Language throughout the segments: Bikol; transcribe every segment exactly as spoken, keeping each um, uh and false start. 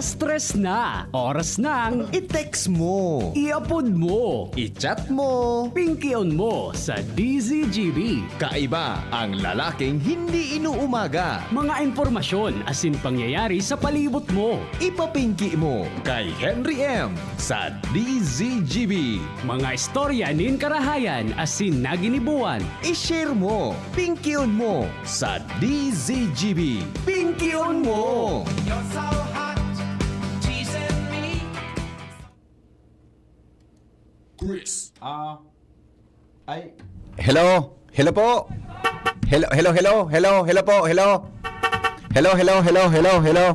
Stress na! Oras nang i-text mo, i-upload mo, i-chat mo, pingkion mo sa D Z G B. Kaiba ang lalaking hindi inuumaga. Mga impormasyon asin pangyayari sa palibot mo. Ipapingki mo kay Henry M sa D Z G B. Mga istorya nin karahayan asin naginibuan. I-share mo, pingkion mo sa D Z G B. Pingkion mo! You're so hot, teasing me. Chris. Ah, ay. Hello? Hello po? Hello, hello, hello? Hello, hello po? Hello? Hello, hello, hello, hello, hello?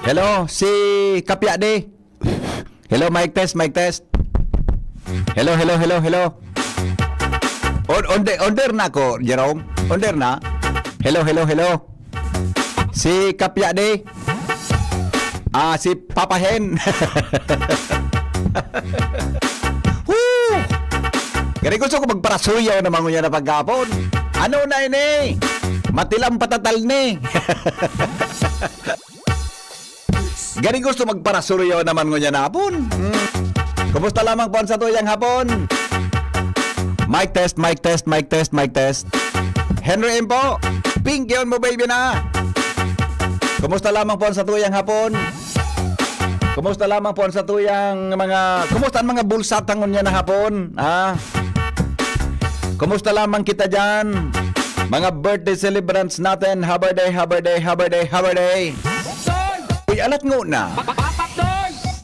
Hello, si Kapya de. Hello, mic test, mic test. Hello, hello, hello, hello. On, on the, on there na ako, Jerome. On there na. Hello, hello, hello. Si Kapya de. Ah, si Papa Hen. Woo! Gani gusto ko magparasuyaw naman ngunyan na paghapon. Ano na ini? Matilang patatal ni. Gani gusto magparasuyaw naman ngunyan na hapon. Hmm. Kumusta lamang po ang satuyang hapon? Mic test, mic test, mic test, mic test. Henry M po, pingkion mo, baby na. Kumusta lamang po ang satuyang hapon? Kumusta lamang po ang satuyang mga, kumusta ang mga bulsa tangon niya na hapon? Ha? Kumusta lamang kita dyan? Mga birthday celebrants natin, happy birthday, happy birthday, happy birthday, happy birthday. Uy, alat ngona.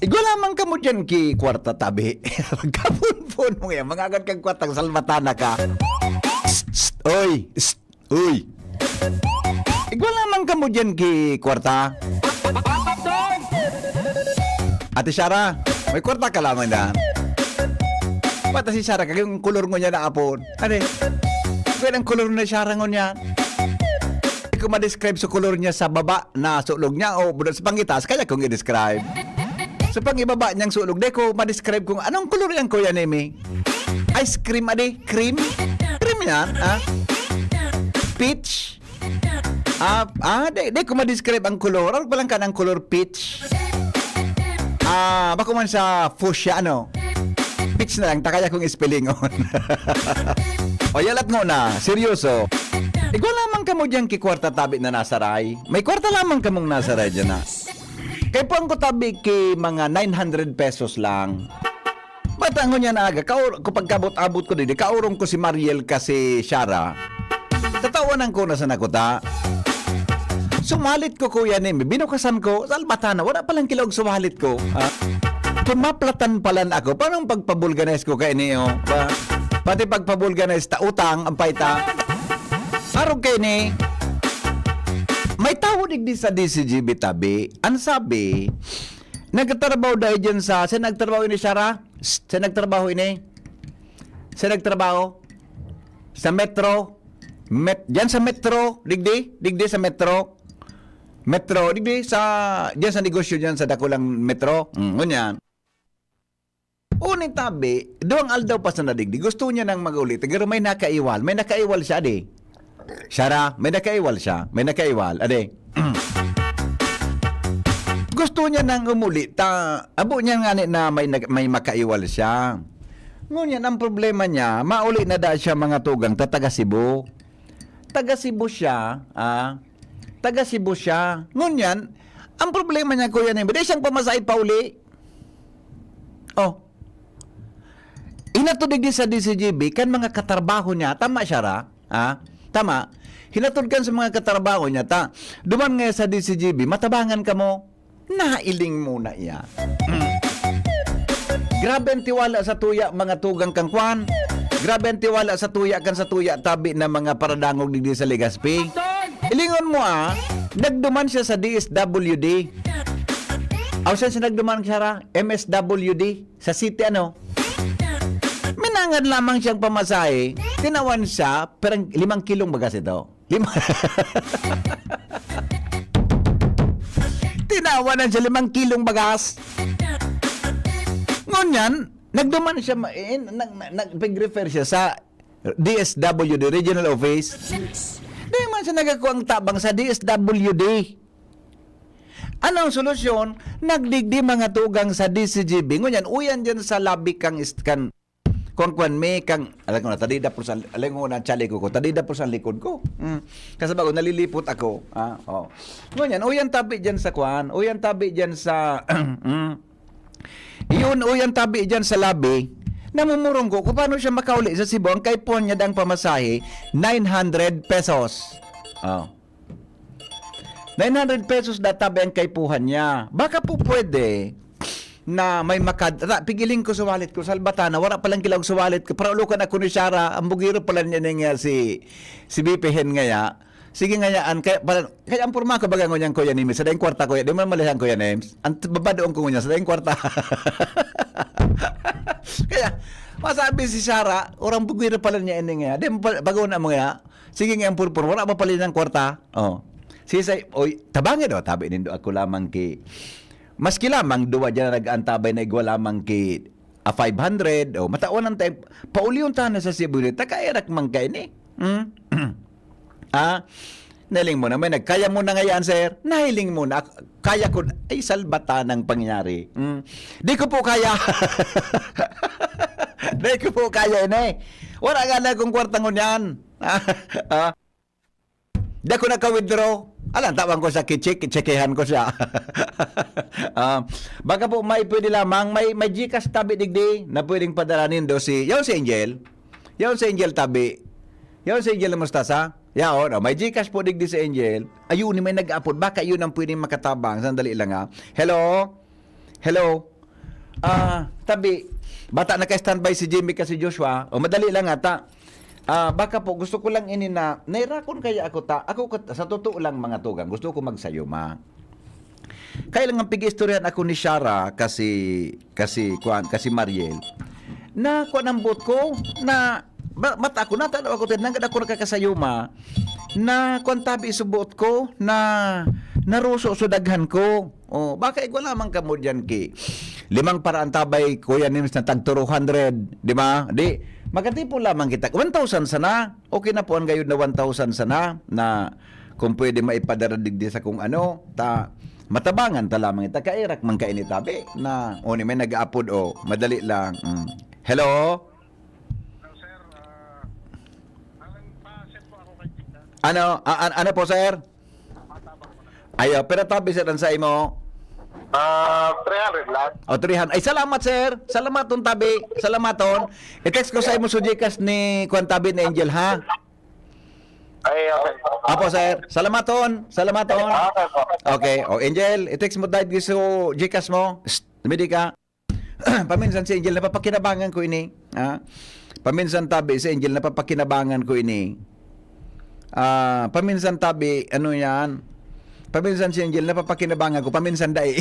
Igwa lamang kamo dyan ki kwarta tabi. Pagkapunpon mo yan, mga agad kang kwartang salbatana ka. Psst, psst, oy, psst, uy. Igwa lamang kamo dyan ki kwarta. Ate Shara, may kwarta ka lamang na. Pata si Shara, kagay yung kulor mo niya na apon. Ano eh? Kaya ang kulor na Shara ngunyan. Di ko ma-describe sa kulor niya sa baba na sulog niya o buda sa pangitaas, kaya kong i-describe. Sa pangibaba niyang sulog, di ko ma-describe kung anong kulor yan, Kuya Nemi. Ice cream, adi? Cream? Cream yan, ha? Peach? Ah, ah, di, di ko ma-describe ang kulor. Ano pa lang ka ng kulor peach? Ah, bako man sa fuchsia, ano? Peach na lang, takaya kong spellingon. O, yalat mo na, seryoso. Igwa lamang kamo dyan ki kwarta tabi na nasaray. May kwarta lamang kamong nasaray dyan na. Kay puwang ko tabi ki mga nine hundred pesos lang. Bata ngunyan na aga, kaor-, kapag kabot-abot ko didi, kaurong ko si Mariel ka si Shara. Tatawanan ko na sa nakuta. Sumalit ko, Kuya Nemi, binukasan ko, salbatan na, wala palang kilog sumalit ko. Ha? Kung maplatan palan ako, paano ang pagpabulganize ko kay ini, oh? Pa, pati pagpabulganize ta, utang, ang paita. Arog kay ni, may tawo digdi sa D C G B tabi. Ang sabi, nagtatrabaho dahil dyan sa, sa nagtrabaho ini, Shara? Sa nagtrabaho ini? Sa nagtrabaho? Sa Metro? Met-, diyan sa Metro? Digdi? Digdi sa Metro? Metro, digdi sa, diyan sa negosyo diyan sa dakulang Metro? Mm, ngunyan. Uni tabi, duwang aldaw pa sa nadigdi, gusto niya nang mag-uli. Pero may nakaiwal. May nakaiwal siya, di? Shara, may nakaiwal siya. May nakaiwal. Ade. Gusto niya nang umuli. Ta, abo niya nga ni na may nag-, may makaiwal siya. Ngunyan, ang problema niya, mauli na da siya mga tugang ta taga Cebu. Taga Cebu siya, ah. Taga Cebu siya. Ngunyan, ang problema niya, Kuya Nemo, di siyang pamasahe pauli. Oh. Hinatod digdi sa D C G B kan mga katrabaho niya. Tama siya, ra? Ha? Tama. Hinatod kan sa mga katrabaho niya, ta, duman nga sa D C G B, matabangan kamo. Nailing muna iya. Mm. Grabe ang tiwala sa tuya, mga tugang kang kwan. Grabe ang tiwala sa tuya kan sa tuya tabi na mga paradangog digdi sa Legazpi. Ilingon mo, ah, nagduman siya sa D S W D. Aw, saan siya nagduman, Shara? M S W D. Sa city, ano? Minangad lamang siyang pamasahe, tinawan siya, perang limang kilong bagas ito. Lima. Tinawan na siya, limang kilong bagas. Ngunyan, nagduman siya, ma-, eh, nag-, nag-, nag-refer siya sa D S W D, Regional Office. Di man siya nagkakuha ang tabang sa D S W D. Anong solusyon? Nagdigdi mga tugang sa D C G B. Ngunyan, uyan dyan sa labi kang ist-, kan, kuwan-kuwan mi, kang, alam ko na, tadida po sa, alam ko na, tsali ko ko, tadida po sa likod ko. Mm. Kasi bago, nalilipot ako. Ah, oh. Ngunyan, uyan tabi dyan sa kuwan, uyan tabi dyan sa, mm. Yun, uyan tabi dyan sa labi, namumurong ko kung paano siya makauli sa Cebu. Ang kaipuhan niya dang pamasahe, nine hundred pesos. Oh. Nine hundred pesos da tabi ang kaipuhan niya. Baka po pwede na may makad-, ta-, pigiling ko sa wallet ko, salbata na, wala palang kilaog sa wallet ko, para ulokan ako ni Shara, ang bugiro pala niya na nga si, si B P Hen ngaya. Sige ngayaan, kaya, pala, kaya ang porma ko baga ngunyan, Kuya Nimes, sa daing kwarta, Kuya, di mo malihan, Kuya Nimes? Ang t-, babadoon ko ngunyan, sa daing kwarta. Kaya, masabi si Shara, orang bugiro pala niya ini ngaya. Di mo pa, bago na mo ngaya, sige nga ang purpur, wala pa pala niyang kwarta. Oh. Si Say, oy, tabangi daw, tabi nindo ako lamang ki, maski lamang duwa dyan na nag-aantabay na igwa lamang ki, a five hundred, o matawan ang time, paulion ta na sa Cebu ni, takairak man kaini. Hmm? Ah, nahiling mo na, may nagkaya mo na ngayon, sir. Nahiling mo na, kaya ko, ay, salbata ng pangyayari. Hmm? Di ko po kaya. Di ko po kaya, ini. Wala nga na akong kwarta ngunyan. Ah, di ako naka-withdraw. Alam, tawan ko sa kichik, kichikihan ko siya. Ah, baka po may pwede lamang, may, may Gcash tabi digdi na pwedeng padala nindo si, yaon si Angel. Yaon si Angel tabi. Yaon si Angel na Mustasa. Yaon, oh, may Gcash po digdi si Angel. Ayun, may nag-aapod. Baka yun ang pwedeng makatabang. Sandali lang, ha. Hello? Hello? Ah, tabi. Bata, naka-standby si Jimmy kasi Joshua. O, madali lang ata. Ah, baka po, gusto ko lang ini na, nairakon kaya ako ta, ako kat-, sa totoo lang, mga tugang, gusto ko magsayuma. Kaya lang ang pag-iistoryahan ako ni Shara kasi, kasi, kuan, kasi Mariel. Na, kuan ang buot ko, na, ba, mata ako, natanaw ako, nanggad ako nakakasayuma, na, kuan tabi sa buot ko, na, naruso sa daghan ko. Oh, baka igwa lamang kamo diyan ki limang paraan tabay, Kuya Nims, na tag two hundred, di ba? Di, makatipon lamang kita. One thousand sana. Okay na po ang gayud na one thousand sana na kung pwede maipadara digdi sa kung ano, ta matabangan ta lamang ita. Kairak man kaini tabi na, o, ni may nag-aapod, o, madali lang. Mm. Hello? Hello, sir. Ah, ang pa-set po ako kay Tita. Ano? A-, an-, ano po, sir? Ayo, pero tabi, sir, ang sa imo? Ah, three hundred lang. O, three hundred. Ay, salamat, sir. Salamaton, tabi. Salamaton. I-text ko sa imo sa Gcash ni, kuwan, tabi, ni Angel, ha? Ay, okay po. Apo, sir. Salamaton. Salamaton. Okay po. Okay. O, Angel, i-text mo dahil sa Gcash mo. Shh, dumidi ka. Paminsan si Angel, napapakinabangan ko ini. Ha? Paminsan tabi si Angel, napapakinabangan ko ini. Ah, paminsan tabi, ano yan? Paminsan si Angel, napapakinabangan ko. Paminsan dai.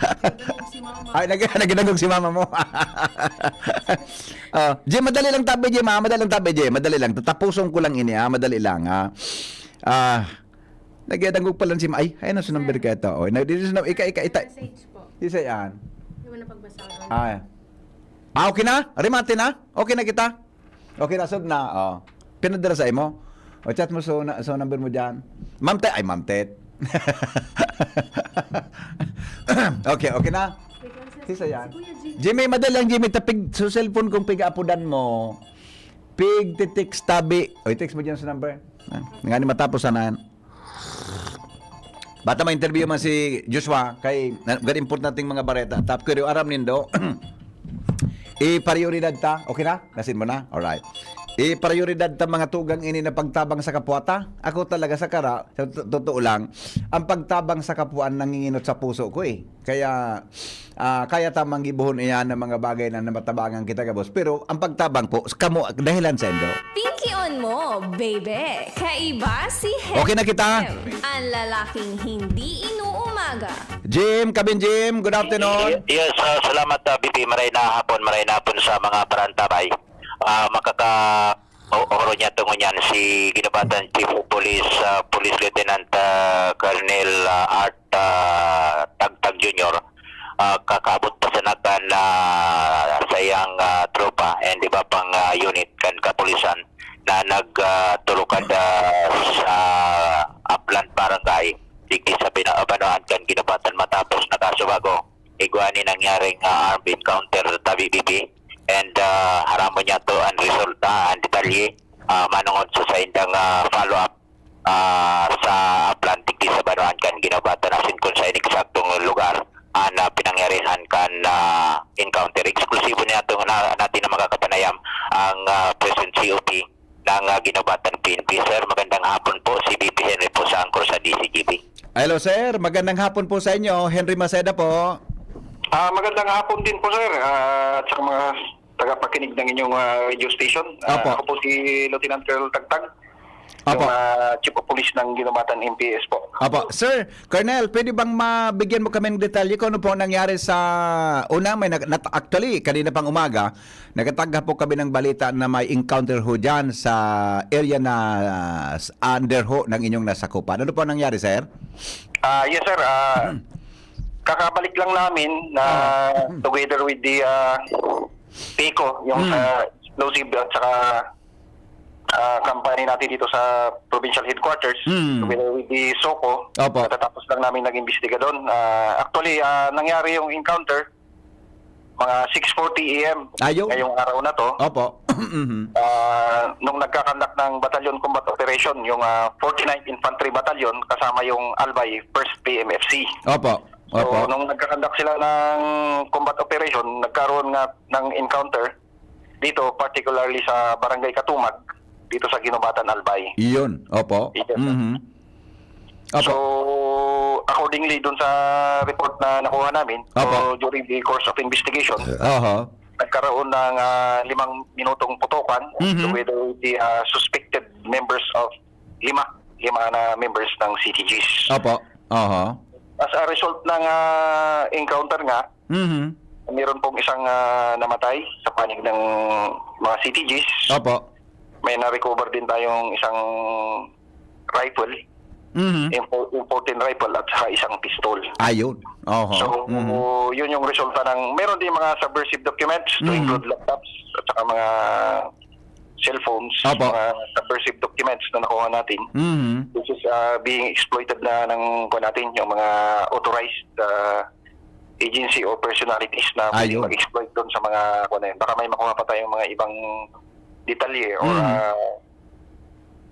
Nagdadangog si mama. Ay, nag-, nagdadangog si mama mo. Ah, Jay, madali lang tabi, Jay, ma. Madali lang tabi, Jay. Madali lang. Tatapuson ko lang ini, ha. Madali lang, ha. Ah, nagdadangog pala si ma. Ay, ay, nasa number ka ito? Oh, na, dito sa, ika, ika, ita. Message po. Isa yan. Hindi mo na pagbasahan. Ah. Ah, okay na? Remate na? Okay na kita? Okay na, sub na. Oh. Pinadala sa imo? O, chat mo, so, na, so number mo dyan. Ma'am Tet, ay, Ma'am Tet. Okay, okay na? Wait lang, sir. Sisa yan. Si Kuya Jimmy. Jimmy, madali lang, Jimmy. Tapig, so cellphone kong pig-aapodan mo. Pig, titext tabi. O, i-text mo dyan sa number. Ah, nga ni matapos sana yan. Bata ma-interview man si Joshua, kay na, gan importanteng mga bareta. Tap ko aram nindo. Iprioridad ta. Okay na? Nasin mo na? Alright. Iprioridad ta mga tugang ini na pagtabang sa kapwa ta. Ako talaga sa kara, sa to-, totoo lang, ang pagtabang sa kapwa ang nanginginot sa puso ko eh. Kaya, ah, kaya ta manggibuhon iyan ng mga bagay na namatabangan kita gabos. Pero ang pagtabang po, kamo, dahilan sa indo. Pinkion mo, baby. Kaiba si Hem. Okay na kita? Ang lalaking hindi inuumaga. Jim, Kabin Jim, good afternoon. Y-, yes, ah, salamat, ah, B P. Maray na hapon, maray na hapon sa mga parantabay. Ah, makaka-, o-, oro niya tungo niyan, si Ginobatan Chief of Police, ah, Police Lieutenant, ah, Colonel, ah, Art, ah, Tagtag Junior, ah, kakaabot pa sa nakan na sa iyang, ah, tropa and iba pang, ah, unit kan kapulisan na nag, ah, tulukad, ah, sa Aplan Barangay. Si pina-, banwaan kan Guinobatan matapos na kaso bago igwa ni nangyaring, ah, armed encounter tabi B P. And, ah, haramo niya to ang result, ah, ang detalye. Ah, manungod sa saindang, ah, follow-up, ah, sa Atlantic di sa banwaan kan Guinobatan asin kung sa eksaktong lugar ang, ah, pinangyarihan kan, ah, encounter. Eksklusibo niya itong na, natin na makakapanayam ang, ah, President C O P ng, ah, Guinobatan P N P. Sir, magandang hapon po. Si V P Henry po sa Angkor sa D C G B. Hello, sir. Magandang hapon po sa inyo. Henry Maceda po. Ah, magandang hapon din po, sir. Ah, at sa mga tagapakinig ng inyong, ah, radio station. Ah, Opo. Ako po si Lieutenant Colonel Tagtag, Opo. yung, ah, Chief of Police ng Guinobatan M P S po. Opo. Sir, Colonel, pwede bang mabigyan mo kami ng detalye kung ano po ang nangyari sa una? May nag-, nat-, actually, kanina pang umaga, nagtatagha po kami ng balita na may encounter ho dyan sa area na, ah, s-, under ho ng inyong nasakupan. Ano po ang nangyari, sir? Ah, yes, sir. Ah, kakabalik lang namin na Ah. together with the, ah, PECO, yung Hmm. sa explosive at saka, ah, company natin dito sa provincial headquarters, Hmm. together with the SOCO, Opo. katatapos lang namin nag-imbestiga doon. Ah, actually, ah, nangyari yung encounter mga six forty A M Ayun. ngayong araw na to. Opo. Mhm. Ah, nung nagkakandak ng battalion combat operation, yung, ah, forty-ninth Infantry Battalion kasama yung Albay First P M F C. Opo. So, Opo. nung nagkakandak sila ng combat operation, nagkaroon nga ng encounter dito, particularly sa Barangay Katumag, dito sa Guinobatan, Albay. Iyon. Opo. Yes, sir. Mhm. Opo. So, accordingly, dun sa report na nakuha namin, Opo. so, during the course of investigation, Aha. nagkaroon ng, ah, limang minutong putukan Mhm. together with the, ah, suspected members of lima, lima na members ng C T Gs. Opo. Aha. As a result ng, ah, encounter nga, Mhm. meron pong isang, ah, namatay sa panig ng mga C T Gs. Opo. May na-recover din tayong isang rifle, Mhm. impo-, imported rifle at saka isang pistol. Ayun. Oho. So, Mhm. yun yung resulta ng, meron din mga subversive documents to Mhm. include laptops at saka mga cellphones, Opo. mga subversive documents na nakuha natin, Mhm. which is, ah, being exploited na ng, kuwan natin, yung mga authorized, ah, agency or personalities na pwedeng Ayun. mag-exploit doon sa mga, kuwan na yun. Baka may makuha pa tayong mga ibang detalye or, Mhm. ah,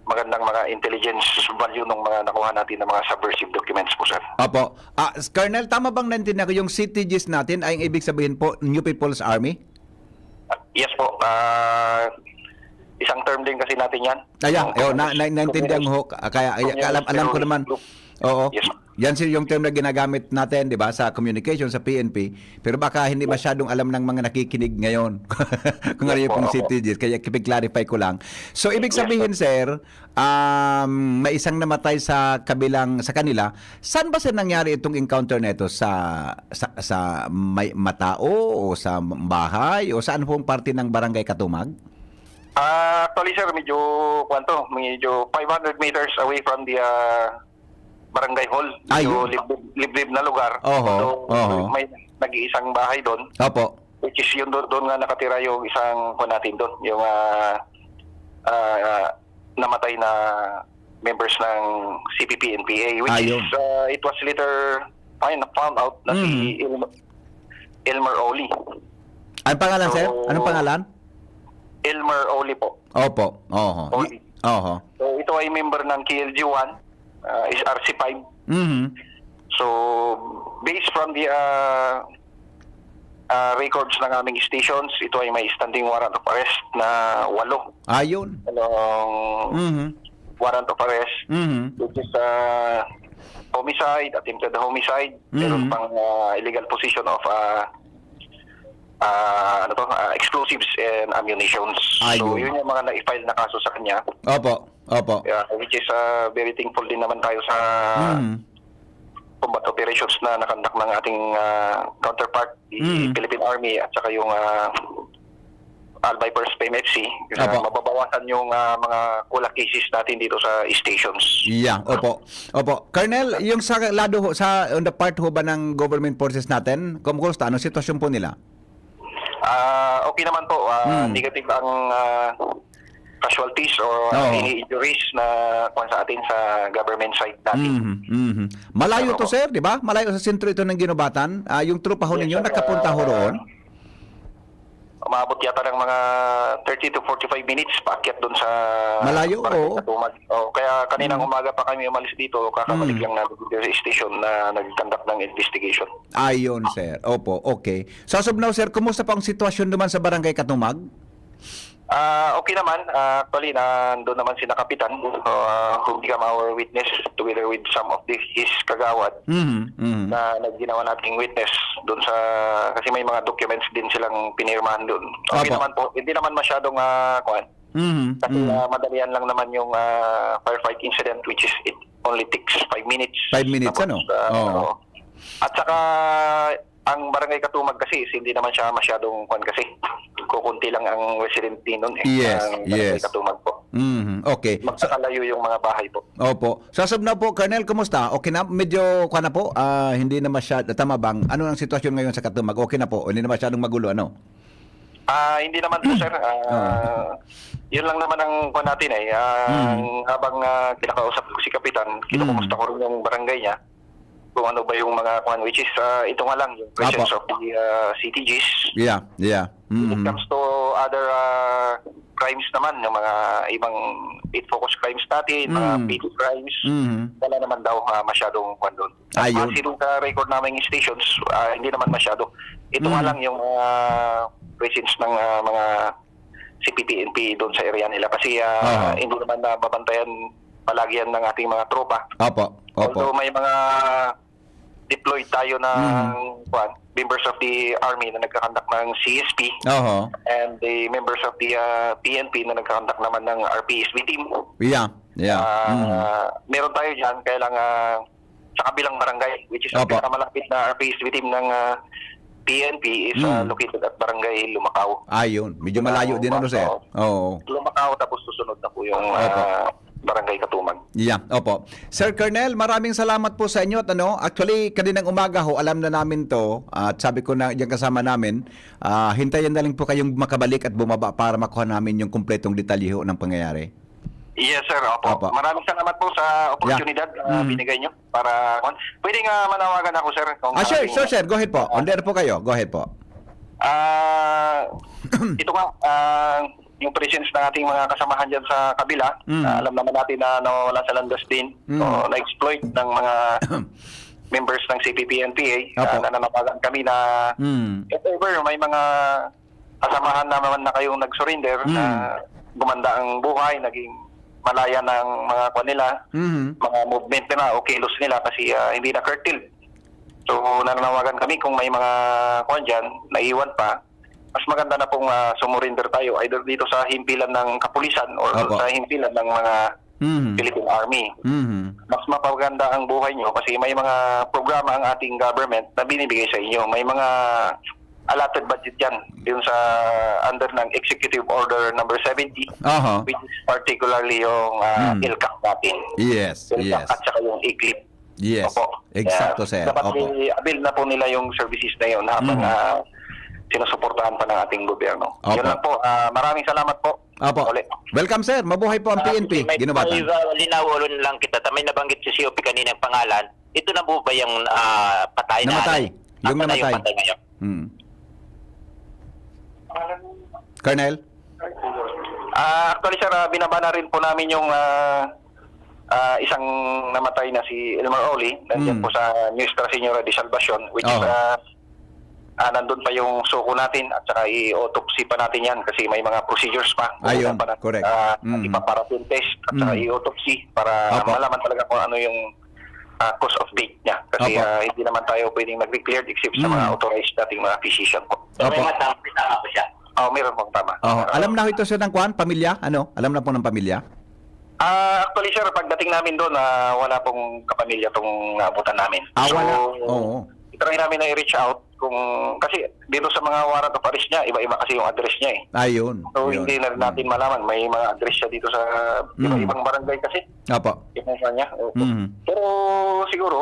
magandang mga intelligence value ng mga nakuha natin ng mga subversive documents po, sir. Opo. Ah, s-, Colonel, tama bang naintindihan ko yung C T Gs natin ay ang ibig sabihin po, New People's Army? Yes po. Ah, isang term din kasi natin yan. Ayan, Yung eh, na, na, naintindihan communist, ho. Ah, kaya, ay, communist alam, alam ko terrorist naman. group. Oo. Yes. Yan, sir, yung term na ginagamit natin, di ba, sa communication, sa P N P. Pero baka hindi Yes. masyadong alam ng mga nakikinig ngayon kung ano Yes yung po, pong opo. C T Gs. Kaya i-clarify ko lang. So, ibig Yes po. sabihin, sir, um, may isang namatay sa kabilang, sa kanila. Saan ba, sir, nangyari itong encounter na ito? Sa, sa, sa may matao o sa bahay o saan pong parte ng Barangay Katumag? Ah, actually, sir, medyo, kwan to, medyo five hundred meters away from the, ah, barangay hall. Medyo Ayun. liblib, liblib na lugar. Oho, So, oho. may nag-iisang bahay doon, Opo. which is yun doon, doon nga nakatira yung isang, kwan natin doon, yung, ah, ah, namatay na members ng C P P N P A, which Ayun. is, ah, it was later, ayun, na-found out na si Mhm. Elmer, Elmer Oli. Anong pangalan, sir? So, Anong pangalan? Elmer Oli po. Opo. Oho. Oli. Oho. So, ito ay member ng K L G one, ah, S R C five. Mhm. So, based from the, ah, ah, records ng aming stations, ito ay may standing warrant of arrest na walo. Ayun. Walong Mhm. warrant of arrest, Mhm. which is, ah, homicide, attempted homicide, meron Mhm. pang, ah, illegal possession of, ah, ah, ano to, ah, explosives and ammunitions. So, Ayun. yun yung mga na-file na kaso sa kanya. Opo, opo. Yeah, which is, ah, very thankful din naman tayo sa Mhm. combat operations na nakandak ng ating, ah, counterpart, the Mhm. Philippine Army at saka yung, ah, Albay First P M F C. Kasi Opo. mababawasan yung, ah, mga kulang cases natin dito sa stations. Yeah, opo. Opo. Colonel, yung sa lado ho, sa, on the part ho ba ng government forces natin, kumusta? Anong sitwasyon po nila? Ah, okay naman po. Ah, Hmm. negative ang, ah, casualties or uh, Oo. any injuries na kwan sa atin sa government side natin. Mhm, mhm. Malayo to, Opo. sir, di ba? Malayo sa sentro ito ng Guinobatan. Ah, yung tropa ho Yes, ninyo, sir. nakapunta ho Ah, roon? Umabot yata ng mga thirty to forty-five minutes paakyat doon sa Malayo, Barangay oo. Katumag. Oh, kaya kaninang Mm. umaga pa kami umalis dito, kakabalik Mm. lang namin dito sa station na nag-conduct ng investigation. Ayun, sir. Opo, okay. Sa Sugnaw, sir, kumusta po ang sitwasyon naman sa Barangay Katumag? Ah, okay naman. Ah, actually, nandun naman si Nakapitan, ah, who become our witness together with some of the, his kagawad Mhm, mhm. na nagginawa nating witness doon sa, kasi may mga documents din silang pinirmahan doon. Okay Opo. naman po, hindi naman masyadong, ah, kuwan. Mhm, Kasi mhm. ah, madalian lang naman yung ah, firefight incident, which is it only takes five minutes. Five minutes, Tapos, ano? ah, Oo. oo. At saka, ang barangay Katumag kasi is hindi naman siya masyadong kuwan kasi kukunti lang ang resident din nun eh. Yes, Ang barangay yes. Katumag po. Mhm, okay. So, Magkakalayo yung mga bahay po. opo. Sa Sugnaw po, Colonel, kumusta? Okay na? Medyo, kuwan na po, ah, hindi na masyado, tama bang? Ano ang sitwasyon ngayon sa Katumag? Okay na po? Hindi na masyadong magulo, ano? Ah, hindi naman po, sir. Ah, Ah. Yun lang naman ang kuwan natin eh. Ah, Mm. ang habang ah, kinakausap ko si Kapitan, kinukumusta Mm. ko rin yung barangay niya. Kung ano ba yung mga kuwan, which is ah, ito nga lang, yung presence Apo. of the ah, C T Gs. Yeah, yeah. When it Mhm. comes to other ah, crimes naman, yung mga ibang eight focus crimes natin, mga Mm. petty crimes, Mhm. wala naman daw ah, masyadong kuwan doon. Ayun. Base dun sa record naming stations, ah, hindi naman masyado. Ito nga Mm. lang yung mga presence ng ah, mga C P P N P doon sa area nila kasi ah, Aha. hindi naman nababantayan palagi yan ng ating mga tropa. Opo, opo. Although may mga deployed tayo ng Mhm. kuwan, members of the army na nagkakandak ng C S P Oho. and the members of the ah, P N P na nagkakandak naman ng R P S B team. Yeah, yeah. Ah, Mhm. Meron tayo dyan, kaya lang ah, sa kabilang barangay, which is ang Opo. pinakamalapit na R P S B team ng ah, P N P is ah, Mm. located at Barangay Lumacao. Ayun, medyo malayo Ah, din ano, sir? oo. Oo. Lumacao, tapos susunod na po yung Opo. ah, Barangay Katumag. Yeah, opo. Sir Colonel, maraming salamat po sa inyo at ano, actually, kaninang umaga ho, alam na namin 'to at sabi ko na diyan kasama namin, ah, hintayin na lang po kayong makabalik at bumaba para makuha namin yung kumpletong detalye ho ng pangyayari. Yes, sir. Opo. Opo. Maraming salamat po sa oportunidad na Mm. binigay nyo para kuwan. Pwede nga manawagan ako, sir, kung Ah, sure, sakaling sure, sir. Go ahead po. On the air po kayo. Go ahead po. Ah, ito nga, ah, yung presence ng ating mga kasamahan dyan sa kabila, Mm. ah, alam naman natin na nawawala sa landas din. Mm. So, na-exploit ng mga members ng C P P N P A. Opo. Ah, nananawagan kami na Mm. if ever may mga kasamahan naman na kayong nag-surrender Mm. na gumanda ang buhay, naging malaya na ang mga kwan nila, Mhm. mga movement nila o kilos nila kasi ah, hindi na curtailed. So, nananawagan kami kung may mga kwan dyan, naiwan pa, mas maganda na pong ah, sumurrender tayo either dito sa himpilan ng kapulisan or Opo. sa himpilan ng mga Mhm. Philippine Army. Mhm. Mas mapaganda ang buhay nyo kasi may mga programa ang ating government na binibigay sa inyo. May mga allotted budget yan dun sa under ng Executive Order number seventy, Aha. which is particularly yung ah, Mm. ELCAC natin. Yes, ELCAC yes. At saka yung ECLIP. Yes. Opo. Exacto, Kaya sir. Dapat Opo. i-avail na po nila yung services na yun habang Mm. ah, sinusuportahan pa ng ating gobyerno. Opo. Yun lang po. Ah, maraming salamat po. Opo. Uli. Welcome, sir. Mabuhay po ang Ah, P N P. may, Ginobatan. may, uh, linawon lang kita. Ta may nabanggit si C O P kanina ang pangalan. Ito na po ba yung ah, patay na Namatay. ano? Yung Patay, namatay. patay ngayon. Hmm. Colonel? Ah, actually, sir, ah, binaba na rin po namin yung ah, ah, isang namatay na si Elmer Oli. Nandiyan Mm. po sa Nuestra Señora de Salvacion, which is Oo. ah, ah, nandun pa yung suko natin at saka i-autopsy pa natin yan kasi may mga procedures pa. Ayun, Kukuha pa na- correct. ah, Mm. Ipa-paraffin test at saka Mm. i-autopsy para Opo. malaman talaga kung ano yung ah, cause of death niya. Kasi Opo. ah, hindi naman tayo pwedeng mag-declare except sa Mm. mga authorized nating mga physician po. Opo. May matama, tama po siya. Oh, meron pong tama. Oh, Pero- alam na ho ito, sir, ng kwan? Pamilya? Ano? Alam na po ng pamilya? Ah, actually, sir, pagdating namin doon, ah, wala pong kapamilya tong naabutan namin. Ah, So, wala. Oo. Try namin na i-reach out kung, kasi dito sa mga warrant of arrest niya, iba-iba kasi yung address niya eh. Ayun. So, Yun. hindi na rin natin malaman. May mga address siya dito sa Mm. iba-ibang barangay kasi. Opo. Kinuha niya. Opo. Mm. Pero siguro,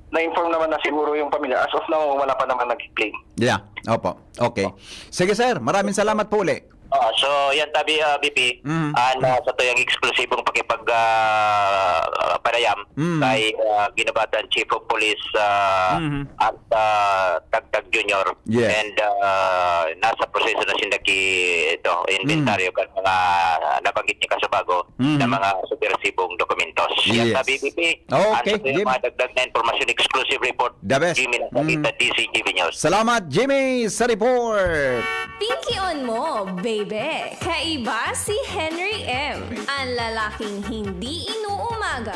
na-inform naman na siguro yung pamilya. As of now, wala pa naman nag-claim. Yeah. Opo. Okay. Sige, sir. Maraming salamat po uli. Ah, so yan tabi, ah, B P, Mm. ah, na sa tuyang eksklusibong pakipag, ah, panayam Mm. kay, ah, Ginobatan Chief of Police, ah, Mhm. at, ah, Tagtag Junior. Yes. And, ah, nasa proseso na sinda ki, ito, inventaryo Mm. kan mga nabanggit niya kasubago Mm. na mga subbersibong dokumentos. Yan Yes. tabi, B P. Okay, Ang sa tuyang Jim. mga dagdag na impormasyon, exclusive report, The best. Jimmy Nasagita, Mm. D C G B News. Salamat, Jimmy, sa report. Pinkion mo, baby. Kaiba si Henry M, ang lalaking hindi inuumaga.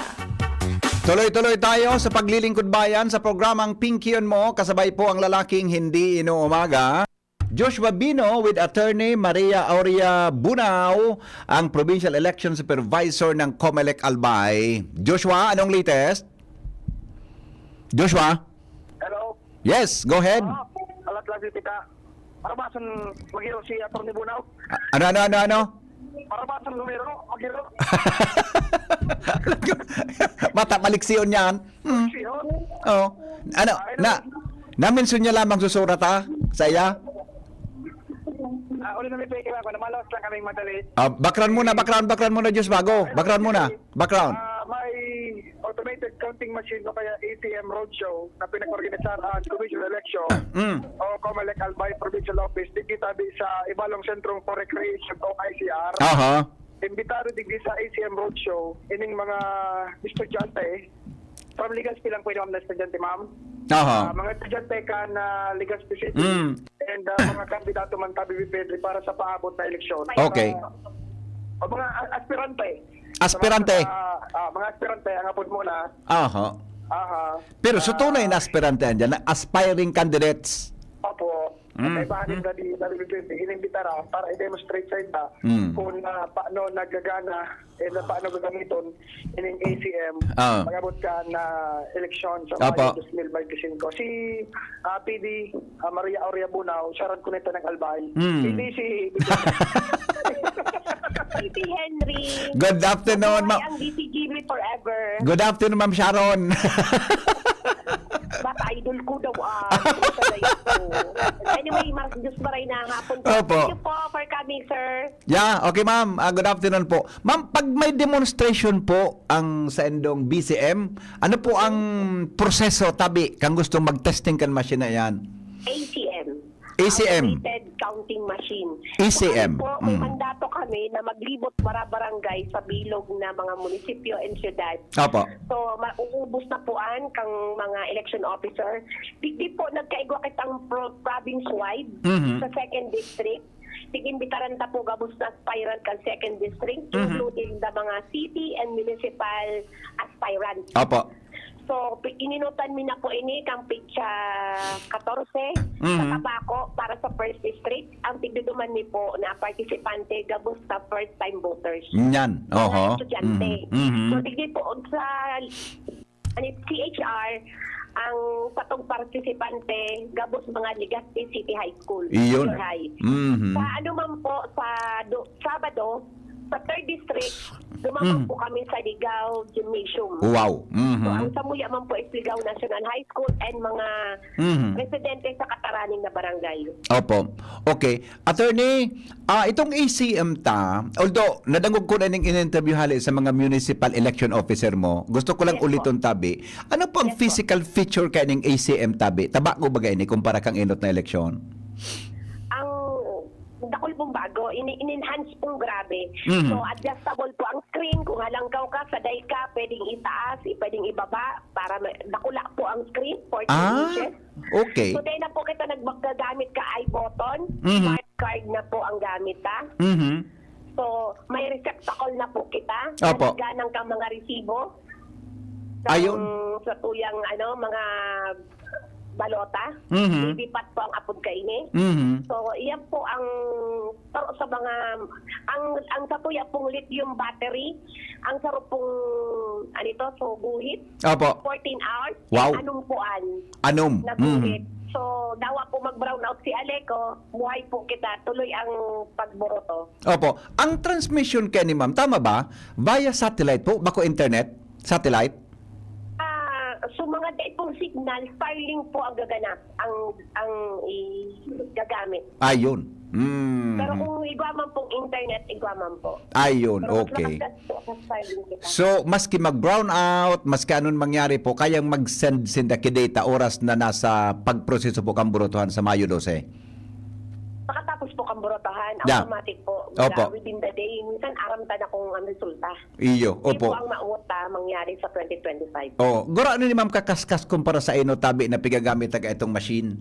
Tuloy-tuloy tayo sa paglilingkod bayan sa programang Pinkion Mo, kasabay po ang lalaking hindi inuumaga. Joshua Bino with Attorney Maria Aurea Bunao, ang Provincial Election Supervisor ng Comelec Albay. Joshua, anong latest? Joshua? Hello? Yes, go ahead. Ah, alat lang si Tita. Para ba san magiro si Attorney Bunao? A-, ano, ano, ano, ano? Para ba san numero? Magiro? Mata maliksiyon yan. Hmm. Siyon? Oh. Ano, Ay, na, na- na-mention niya lamang susurat, ha? Sa iya? Ah, uli na may peke ako. Namalawas lang kaming madali. Ah, background muna, background, background muna, Diyos bago. Background muna. Background. Ah, may automated counting machine o kaya A T M roadshow na pinag-organisahan ang Commission on Election Mm. o Comelec Albay Provincial Office, digdi tabi sa Ibalong Centrum for Recreation o I C R. Aha. Imbitado digdi sa A C M Roadshow, ining mga estudyante, from Legazpi lang pwede, ma'am, na estudyante, ma'am. Aha. Ah, mga estudyante kan Legazpi City. Mm. And, ah, mga kandidato man tabi, Pedro, para sa paabot na eleksyon. Okay. Ah, o mga a-, aspirante. Aspirante. Sa mga, ah, mga aspirante, ang apod muna. Aha. Aha. Pero sa Ah. tunay na aspirante, andyan, na aspiring candidates. Opo. Mm, At ibahan mm. nila di, di, di, inimbitara para i-demonstrate sa ila Mm. kung, ah, paano nagagana, eh, na paano gagamiton ining A C M Ah. pag-abot ka na eleksyon sa Opo. Mayo dos mil benti singko. Si, ah, P D, ah, Maria Aurea Bunao, siya rin kuneta ng Albay. Mm. Hindi si P D Henry. Good afternoon, Mabuhay ma- ang D C G B forever. Good afternoon, Ma'am Sharon. Bata, idol ko daw, ah. Sa dayag ko. Anyway, Mar-, Diyos maray na hapon po. Opo. Thank you po for coming, sir. Yeah, okay, ma'am. Ah, good afternoon po. Ma'am, pag may demonstration po ang sa indong B C M, ano po ang proseso tabi kang gustong mag-testing kan machine na yan? A C M. A C M. Automated counting machine. A C M. So, kami po, may Mm. mandato kami na maglibot para barangay sa bilog na mga munisipyo and syudad. Opo. So, mauubos na po an kang mga election officer. Digdi po, nagkaigwa kitang pro-, province-wide Mhm. sa second district. Tig-imbitaran ta po gabos na aspirant kan second district, Mhm. including the mga city and municipal aspirants. Opo. So, pi-, ininutan mi na po ini kang petsa katorse sa Mhm. Tabaco para sa first district. Ang tigduduman mi po na partisipante, gabos na first time voters. Yan. Mga Oho. estudyante. Mhm. Mhm. So, digdi po sa, ano, C H R, ang satong partisipante, gabos mga Legazpi City High School, Iyon. Junior High. Mhm. Sa ano man po, sa do-, Sabado, sa third district, duman man Mm. po kami sa Ligao Gymnasium. Wow. Mhm. So, ang samuya man po is Ligao National High School and mga Mhm. residente sa kataraning na barangay. Opo. Okay. Attorney, ah, itong A C M ta, although nadangog ko na ning in-interview hali sa mga municipal election officer mo, gusto ko lang Yes po. uliton tabi. Ano po ang Yes po. physical feature kaya ning A C M tabi? Tabaco ba ini kumpara kang enot na eleksyon? Ang dakul pong bago, ini-, in-enhance pong grabe. Mhm. So, adjustable po ang screen. Kung halangkaw ka, saday ka, pwedeng itaas, i-, pwedeng ibaba para ma-, dakula po ang screen, fourteen Ah, inches. okay. So, dahil na po kita nagmagagamit ka iButton, Mhm. smart card na po ang gamit, ha? Mhm. So, may receptacle na po kita. Opo. Nagganang ka mga resibo. Ayun. Sa tuyang, ano, mga balota. Mhm. Bibipat po ang apod kaini. Mhm. So, iyan po ang taro sa mga, ang, ang sa tuya pong lithium battery, ang saro pong, ano ito, so guhit, Opo. fourteen hours, Wow. anong puan Anom. na guhit. Mhm. So, dawa po mag-brown out si Aleco, buhay po kita, tuloy ang pagboroto. Opo. Ang transmission kaya ni ma'am, tama ba? Via satellite po, bako internet? Satellite? Ah, So, mga dai pong signal, Starlink po ang gaganap, ang, ang i-, gagamit. Ayun. Mm. Pero kung igwa man pong internet, igwa man po. Ayun, Pero mas okay. Makakas po sa Starlink kita. So, maski mag-brown out, maski anong mangyari po, kayang mag-send sinda ki data oras na nasa pagproseso po kang burotohan sa Mayo dose. Makatapos po kang burotohan, Yeah. Automatic po. Opo. Within the day, minsan aram ta na kung ang resulta. Iyo, Yun po opo. Ang maot ta mangyari sa twenty twenty-five. Oh, gura ni ma'am kakaskas kumpara sa ino tabi na pigagamit taga itong machine.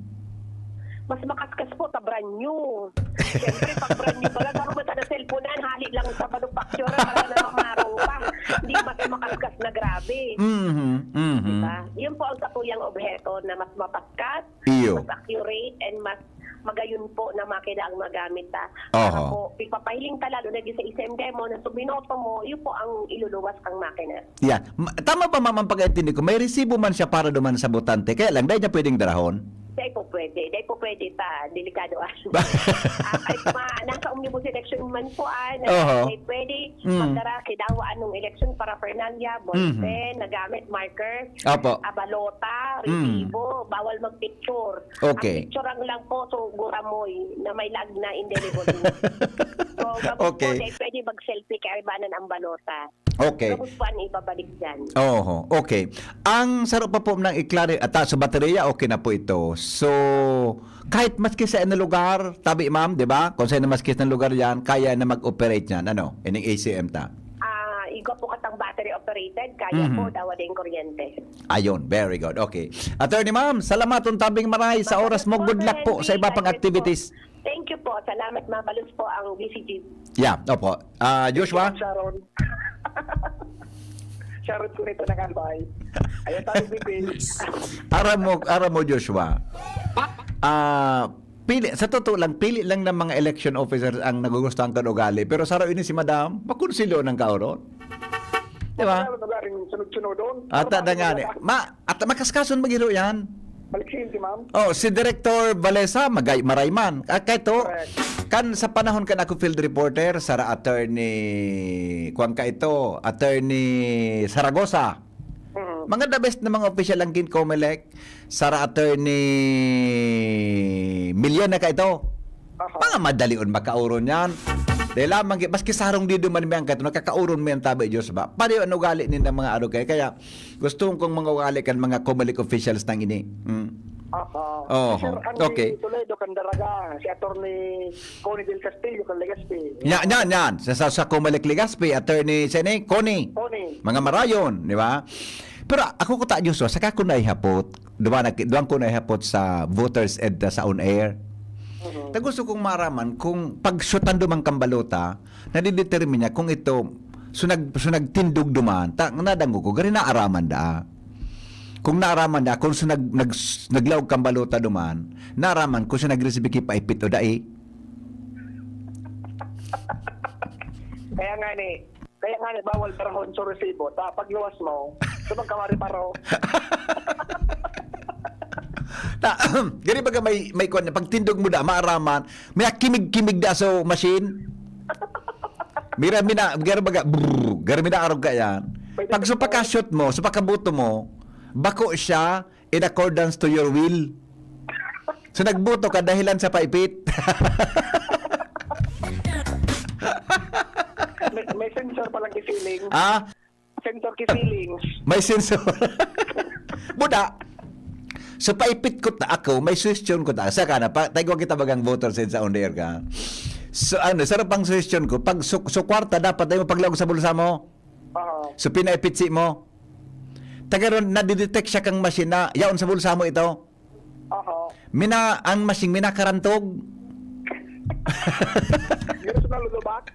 Mas makaskas po ta brand new. Siyempre, pag brand new pala, bago mata na cellphone na, hali lang sa manufacturer para na mamaro pa. Hindi mas makaskas na grabe. Mhm, mhm. Diba? Yun po ang katuyang obheto na mas mapaskas, Iyo. Mas accurate, and mas magayon po na makina ang magamit ta. Oho. Para po, ipapahiling ta lalo na di sa isem demo na suminoto mo, yun po ang iluluwas kang makina. Yeah. Ma- Tama ba, ma'am, ang pag-intindi ko? May resibo man siya para duman sa botante, kaya lang, dahil niya pwedeng darahon? Dahil po pwede. Dahil po pwede pa. Delikado ah. Ah, kahit ma, nasa omnibus election man po ah, na Oho. dahil pwede, Mm. magdara, kidawa anong election paraphernalia, Mhm. ballpen, nagamit, marker, Apo. abalota, Mm. resibo, bawal magpicture. Okay. Ang picture lang po, so, guramoy, na may lag na indelible. So, gabos Okay. po, dahil pwede mag-selfie, kaibanan ang balota. Okay. Gabos po ang ibabalik dyan. Oho, okay. Ang saro pa po nang i-clarify, ata sa baterya, okay na po ito. So, kahit maski sa anong lugar, tabi ma'am, di ba? Kung sa maski sa lugar yan, kaya na mag-operate yan, ano, ining A C M ta. Ah, igwa po katang battery operated, kaya Mhm. po, dawa din kuryente. Ayun, very good. Okay. Attorney ma'am, salamaton tabing maray sa oras mo. Good luck po sa iba pang activities. Thank you po. Salamat, mabalos po ang B C G. Yeah, opo. Ah, Joshua? Sharon. Sharon ko nito ng albay. Ayan tayo, B P. Aram mo, aram mo, Joshua. Ah, pili, sa totoo lang, pili lang ng mga election officers ang nagugustuhan kan ugali. Pero saro ini si Madam, makonsilyo ng kaoron. Di ba? Ano ba rin sunod-sunod doon? Ata na nga ni. Ma, at makaskason magiro yan. Maliksin si ma'am. Oh, si Director Valesa, magay, maray man. Ah, kay to, Correct. Kan sa panahon kan ako field reporter, sara attorney, kuwan ka ito, attorney Saragosa. Mm. Mga the best na mga official ang kin Comelec, sara attorney Milian na ka ito. Aha. Mga madalion makauron yan. Dahil lamang, ki- maski sarong di duman may angkat, nakakauron mo yan, tabi Diyos ba? Pareho ang ugali nila mga arog kaya. Kaya gusto kong mga ugali kan mga Comelec officials nang ini. Mm. Aha. Oo, Sir, ang okay. Toledo, Candaraga, si Attorney Connie Del Castillo, kan Legazpi. Yan, yan, yan. Sa, sa, sa Comelec Legazpi, attorney, sini, Connie. Connie. Mga marayon, di ba? Pero ako ko ta, Diyos, saka ko naihapot. Diba, nag, duwang ko naihapot sa voters ed sa on air. Mhm. Ta gusto kong maraman kung pagsyutan dumang kambalota, nadidetermine niya kung ito, so, nag, so nagtindog duman, ta, nadanggo ko, gari naaraman da. Kung naaraman da, kung so nag, nag, naglaog kambalota duman, naaraman kung so nagresibi ki paipit o dai. Kaya nga ni, kaya nga ni, bawal darahon sa resibo. Ta, pagluwas mo, sa magkamari paro. Ta, gari baga may, may kwan, pagtindog mo da, maaraman, may kimig-kimig da sa machine. Mira, mina, gari baga, brrr, gari mina arog ka yan. Pag so pagka-shoot mo, so pagkabuto mo, bako siya in accordance to your will. So nagbuto ka dahilan sa paipit. May, may sensor palang kisiling. Ah, Sensor kisiling. May sensor. Buda. So, paipit ko ta ako, may suggestion ko ta. Saka na, pa, tayo kita bagang voter sa on the air ka. So, ano, sarap ang suggestion ko. Pag su, su kwarta, dapat tayo magpaglaog sa bulsa mo. Oo. So, pinaipit si mo. Tagaron, nadidetect siya kang machine na, yaon sa bulsa mo ito. Oo. Mina, ang machine, minakarantog. Yun sa nalulubak.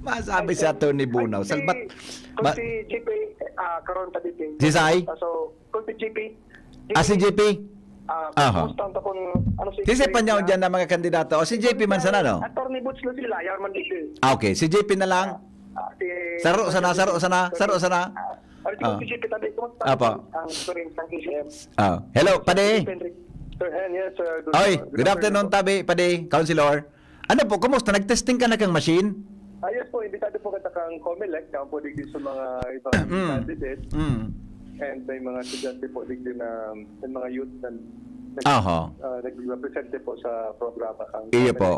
Masabi sa Attorney Bunaw. Ay, si, Salbat, kung ma- si G P, ah, karon ta dito. Si Sai? So, kung si G P. Ah, si G P? Ah, Aha. Kumusta ang tapon, ano si Sisay pa niya dyan na mga kandidato. O si J P man sana, no? Attorney Boots Lucila, yaman dito. Ah, okay. Si J P na lang. Ah, si Saro sana, saro sana, saro sana. Ah, ano Ah. si G P tabi, kumusta Apo. ang experience ng A C M? Ah. Hello, padi. Henry. Sir Hen, yes, sir. Good, Oy, good good afternoon, po. tabi, padi, Councilor. Ano po, kumusta? Nag-testing ka na kang machine? Ah, yes po, imbitado po kita kang Comelec, kaya po digdi sa mga ibang Mm. candidates. Mm. And may mga estudyante po digdi na, may mga youth na nag, Aha. ah, nagrepresente po sa programa kang Iyo Comelec. po.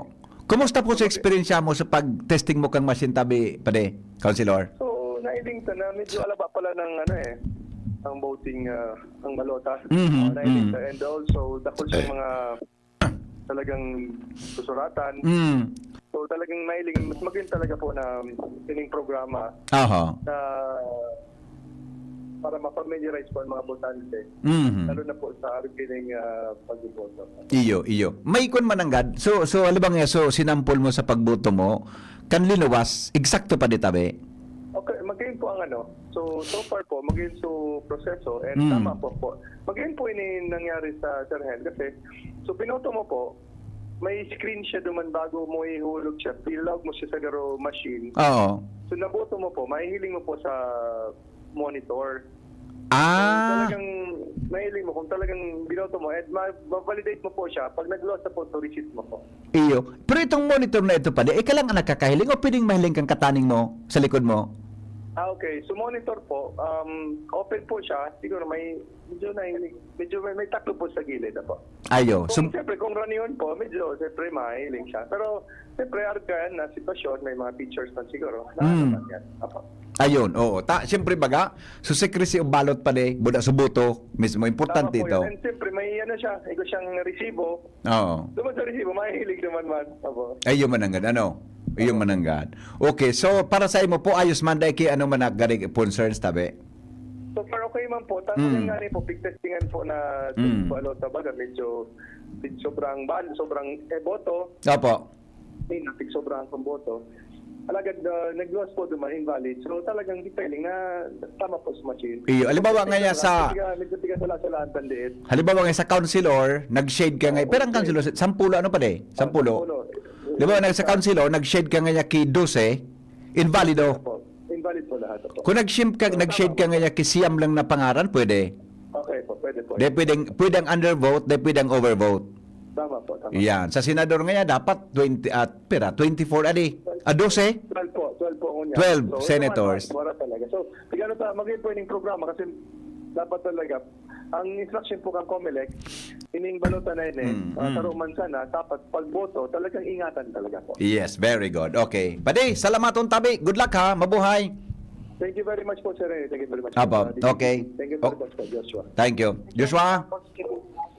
Kumusta po sa eksperyensya mo sa pag-testing mo kang machine tabi, pade, Councilor? So, nailing ta na medyo alaba pala ng ano eh, ang voting, ah, ang balota. Mhm, Ah, nailing mhm. ta. And also, dakol sa mga talagang susuratan. Mm. So, talagang nailing, mas magayon talaga po na ining programa Aha. na para ma-familiarize po ang mga botante. Mhm. Lalo na po sa ating uh, pagboboto. Iyo, iyo. May kwan mananggad. So, so, alibang nga, so, sinampol mo sa pagboto mo, kan linuwas, eksakto pa di tabi? Okay, magayon po ang ano. So, so far po, magayon so proseso and Mm. tama po po. Magayon po ini nangyari sa Sir Hen kasi, so, binoto mo po, may screen siya duman bago mo ihulog siya. Pilog mo siya sa garo machine. Oo. So, naboto mo po, mahihiling mo po sa monitor. Ah, Talagang mahiling mo kung talagang binoto mo at ma- ma-validate mo po siya pag nag-loss na po ito receipt mo po. Iyo. Pero itong monitor na ito pade, ika lang ang nakakahiling o pwedeng mahiling kang kataning mo sa likod mo? Ah, okay. So monitor po, um, open po siya. Siguro may, medyo na, medyo may, may taklob po sa gilid na po. Ayo. Kung, So, siyempre, kung ranihon po, medyo, siyempre, mahiling siya. Pero, siyempre, arga yan na sitwasyon, may mga teachers na siguro. Mm. Nakakapan yan. Apo. Ayun, oo. Ta, siyempre baga, so secrecy of ballot pade, buda sa boto, mismo importante Tama po ito. Yun. And siyempre, may ano siya, ito siyang resibo. Oo. Duman sa resibo, mahihiling naman man. Apo. Ayun mananggad, ano? Ayun mananggad. Okay, so para sa imo po, ayos man dahil kay ano man nagari concerns tabi? So far, okay man po. Tapos Mm. yung nga rin po, pigtestingan po na Mm. po, ano, tabaga, medyo, medyo sobrang ban, sobrang eh, boto. Opo. Hindi, napigsobrahan kong boto. Alagad, uh, nag-loss po duman, invalid. So talagang detailing na tama po sa machine. Iyo, halimbawa nga niya sa Medyo tigas, medyo tigas wala sa lahat ng diit. Halimbawa nga sa councilor, nag-shade ka nga. Pero ang councilor, sampulo ano pade? Sampulo. Di ba, nag-, sa councilor, nag-shade ka nga niya ki dose, invalido. Opo. Invalid po lahat. Opo. Kung nag-shim ka, nag-shade ka nga niya ki siyam lang na pangaran, pwede. Okay po, pwede po. Di pwedeng, pwedeng undervote, di pwedeng overvote. Tama po, tama. Yan. Sa senador nga niya, dapat twenty, at pera, twenty-four, adi. Ah, dose? Twelve po, twelve po ngunyan. Twelve So, senators. Wala talaga. So, tigano ta, mag-ipo ining programa kasi dapat talaga, ang instruction po kang Comelec, ining balota na yun eh, Mm, uh, mm. Sa Roman sana, dapat pagboto, talagang ingatan talaga po. Yes, very good. Okay. Padi, salamaton tabi. Good luck ha. Mabuhay. Thank you very much po, sir. Thank you very much. Apo, Uh, okay. Thank you Oh. very much po, Joshua. Thank you. Joshua?